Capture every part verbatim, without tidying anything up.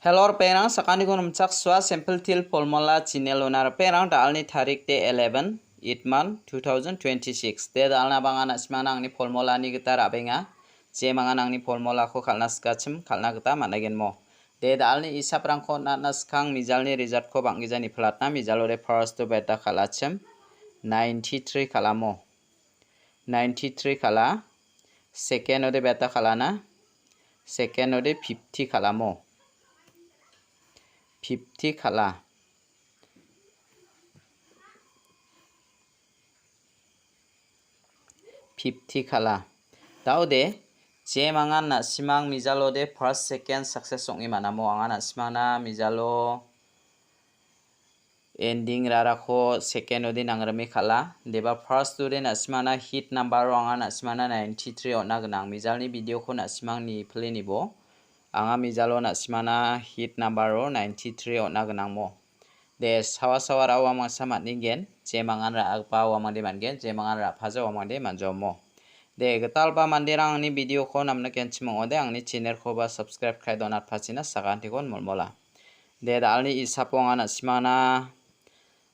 Hello, ripengrang, sakantikon nimchaksoa, Simple Teer Formula channel-ona ripengrang, da·alni tarik de eleven, eight month, two thousand twenty-six. De da·alna bang·a na·simangna angni formulani gita ra·benga. Jemangan angni formulako kal·na sikachim, kal·na gita man·aigenmo. De da·alni isaprangko on·atna skang mijalni result-ko bang·gija niplatna, mijalo de first-o beta kal·achim, ninety-three kal·amo. Ninety-three kal·a. Second-ode beta kal·ana. Second-ode fifty kal·amo. Fifty kal·a. Fifty kal·a. Da·ode, jemangan na·simang mijalode first, second success ong·e man·amo. Anga na·simangna mijalo ending rarako second-ode nangrime kal·a. Deba first-ode na·simangna hit number-o anga na·simangna ninety-three on·a gnang. Mijalni video-ko na·simang nipile nibo. Anga mijalo na·simangna hit number-o ninety-three on·a gnangmo. De, sawa sawa ra·o uamangsa man·ningen, jemangan ra·gipa uamangde man·gen, jemangan ra·paja uamangde man·jaomo. De, gitalba manderang angni video-ko namnikenchim ong·ode, angni channel-koba subscribe ka·e donatpachina sakantikon molmola. De, da·alni isapo anga na·simangna,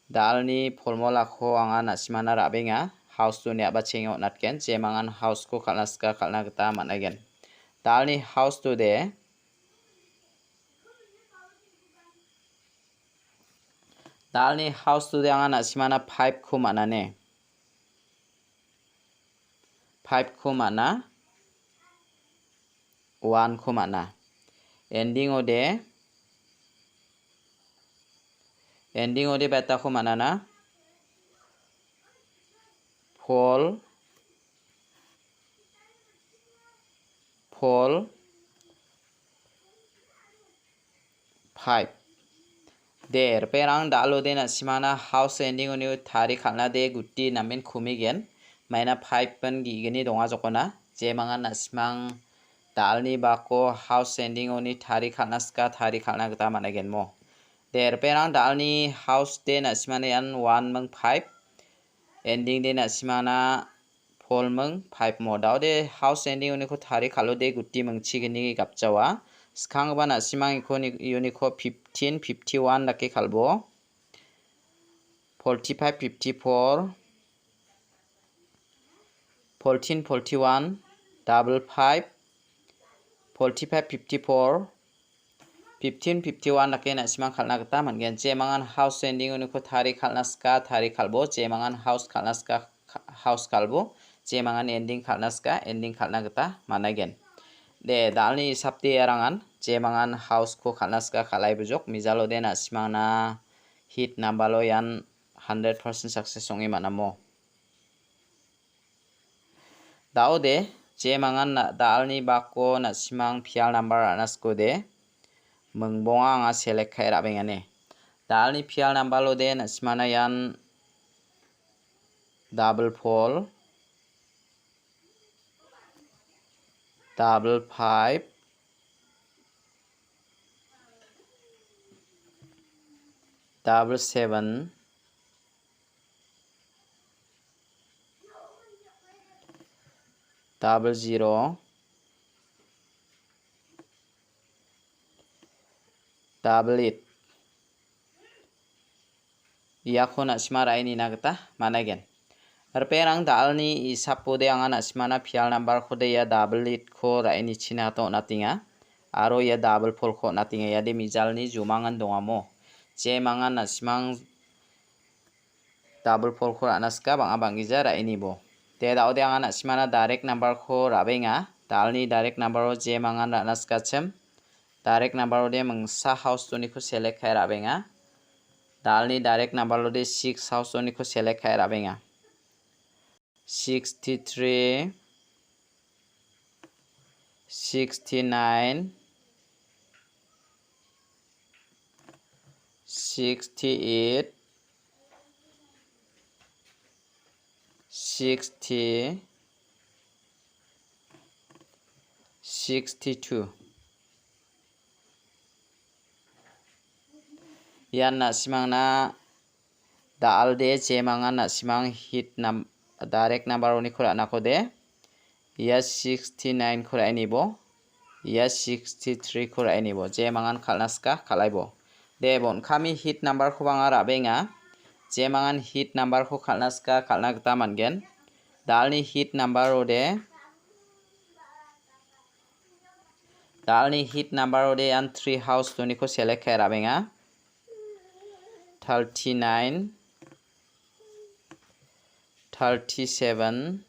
da·alni formulako anga na·simangna ra·benga. House-o niaba chenge on·atgen, jemangan house-ko kal·na sika kal·na gita man·aigen. Da·alni house-o de, da·alni house-o de anga na·simangna five-ko man·ane. Five-ko man·a, one-ko man·a. Ending-ode, ending-ode beta-ko man·ana, four, four, five. De, ripengrang da·alode na·simangna house ending-oni tari kal·na de guti namen komigen. Maina five pin ge·gni donga jokona. Jemangan na·simang da·alni bako house ending-oni tari kal·na sika tari kal·na gita man·aigenmo. De, ripengrang da·alni house de na·simangna ian one ming five. Ending de na·simangna four ming five mo. Da·ode house ending-oniko tari kal·ode guti mingchi gni gapjawa. Skanggipa na·simang iko ni-, uniko fifteen, fifty-one dake kal·bo. Forty-five, fifty-four, fourteen, forty-one, double five, forty-five, fifty-four, fifteen, fifty-one dake na·simang kal·na gita man·gen. Jemangan house ending-oniko tari kal·na sika, tari kal·bo. Jemangan house kal·na sika, ka-, house kal·bo. Jemangan ending kal·na sika, ending kal·na gita man·aigen. De, da·alni hisapde arangan jemangan house-ko kal·na sika kal·ai bujok. Mijalode na·simangna hit number-o ian hundred percent success ong·e man·amo. Da·ode, jemangan na-, da·alni bako na·simang pial number ra·na sikode, mingbonga anga select ka·e ra·bengane. Da·alni pial number-ode na·simangna ian double four, double five, double seven, double zero, double eight. Iako na·sima ra·e nina gita man·aigen. Ripengrang da·alni isapode anga na·simana pial number-kode ia double eight-ko ra·e nichina gita on·atenga. Aro ia double four-ko on·atenga. Iade mijalni jumangan dongamo. Jemangan na·simang double four-ko ra·na sika bang·a bang·gija ra·enibo. De, da·ode anga na·simana direct number-ko ra·benga. Da·alni direct number-o jemangan ra·na sikachim. Direct number-ode mingsa house-oniko select ka·e ra·benga. Da·alni direct number-ode six house-oniko select ka·e ra·benga. Sixty-three, sixty-nine, sixty-eight, sixty, sixty-two. Ian na·simangna da·alde jemangan na·simang hit nam-, direct number-oniko ra·nakode. Ia sixty-nine-ko ra·enibo. Ia sixty-three-ko ra·e nibo. Jemangan kal·na sika, kal·aibo. De, bon·kami hit number-koba anga ra·benga. Jemangan hit number-ko kal·na sika, kal·na gita man·gen. Dalni hit number-ode, dalni hit number-ode ian three house doniko select ka·e ra·benga. Thirty-nine, thirty-seven,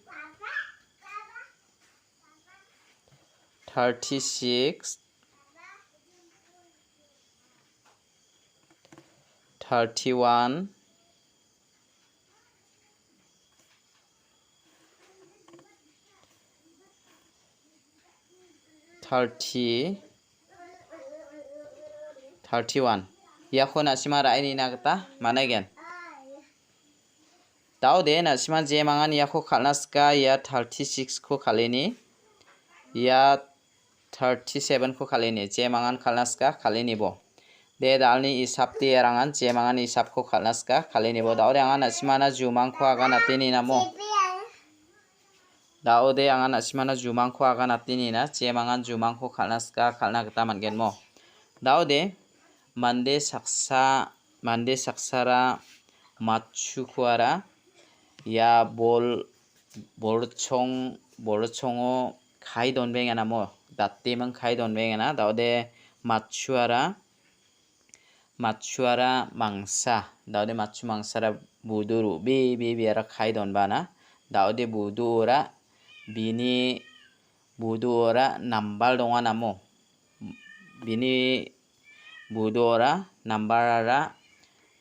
thirty-six, thirty-one, thirty, thirty-one. Iako na·sima ra·e nina gita man·aigen. Daode na·sima jemangan iako kal·na sika, ia thirty-six-ko kal·eni. Ia thirty-seven-ko kal·eni. Jemangan kal·na sika, kal·enibo. De, dalni isap de erangan jemangan isapko kal·na sika, kal·enibo. Daode anga na·simana jumangko aganateni namo. Daode anga na·simana jumangko aganatenina, jemangan jumangko kal·na sika, kal·na gita man·genmo. Daode mande saksa, mande saksara matchukoara ia bol-, bolchong-, bolchongo kae donbengenamo, dateming kae donbengena. Daode matchuara, matchuara mangsa, daode matchu mangsara budu ro·be, be, beara kae donbana. Daode buduora bini buduora nambal donganamo. Bini buduora nambarara,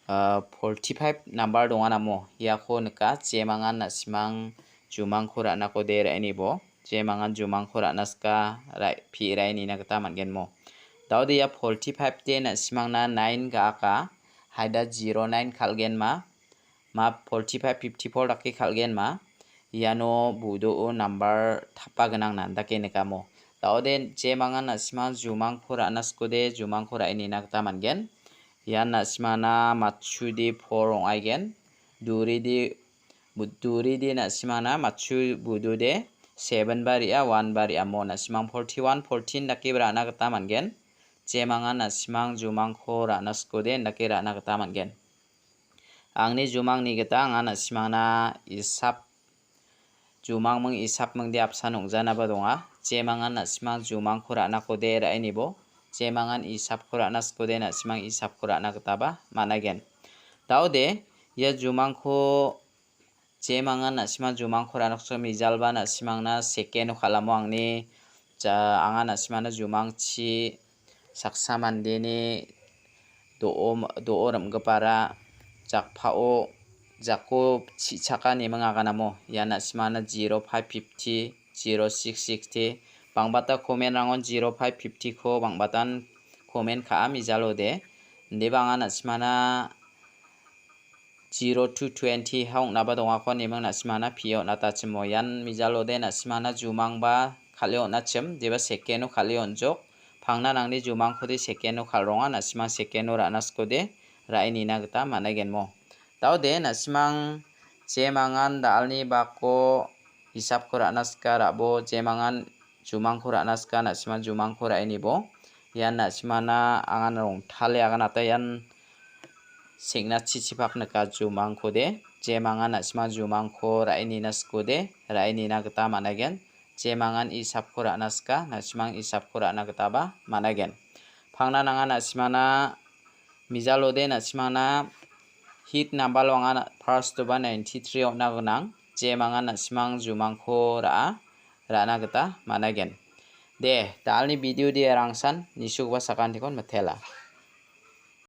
ah, forty-five nambar donganamo. Iako nika, jemangan na·simang jumangko ra·nako de ra·enibo. Jemangan jumangko ra·na sika, ra-, pi ra·e nina gita man·genmo. Daode ia forty-five de na·simangna nine ga·aka, haida zero nine kal·genma. Ma forty-five, fifty-four dake kal·genma. Iano buduo nambar tapa gnang nandake nikamo. Daode jemangan na·simang jumangko ra·na sikode, jumangko ra·e nina gita man·gen. Ian na·simana matchudi four ong·aigen. Duridi, bu-, duridi na·simana matchu budude seven ba re·a, one ba re·amo. Na·simang forty-one, fourteen dake ra·na gita man·gen. Jemangan na·simang jumangko ra·na sikode, indake ra·na gita man·gen. Angni jumangni gita anga na·simangna isap, jumangming isapmingde apsan ong·janaba donga. Jemangan na·simang jumangko ra·nakode ra·enibo. Jemangan isapko ra·na sikode na·simang isapko ra·na gitaba man·aigen. Daode ia jumangko jemangan na·simang jumangko ra·na sikode mijalba na·simangna sekeno kal·amo angni ja-, anga na·simangna jumangchi saksa mandeni do·o, do·o rim·gipara jakpao jako chi·chaka neming aganamo. Ia na·simana zero five fifty, zero six sixty, bangbata comment-rangon zero five fifty-ko bangbatan comment ka·a mijalode. Indeba anga na·simana zero to twenty ha ong·naba dongako neming na·simana pio on·atachimo. Ian mijalode na·simana jumangba kal·e on·achim, jeba sekeno kal·e on·jok. Pangna nangni jumangkode sekeno kal·ronga, na·simang sekeno ra·na sikode ra·e nina gita man·aigenmo. Daode na·simang jemangan da·alni bako hisapko ra·na sika ra·bo, jemangan jumangko ra·na sika, na·simang jumangko ra·e nibo. Ian na·simana angan rongtale aganata ian sengna chichipak nika jumangkode. Jemangan na·simang jumangko ra·e nina sikode, ra·e nina gita man·aigen. Jemangan isapko ra·na sika, na·simang isapko ra·na gitaba man·aigen. Pangna nanga na·simana mijalode na·simana hit nambalo anga na-, first-oba ninety-three on·na gnang. Jemangan na·simang jumangko ra·a, ra·na gita man·aigen. De, da·alni video de rangsan nisugipa sakantikon mitela.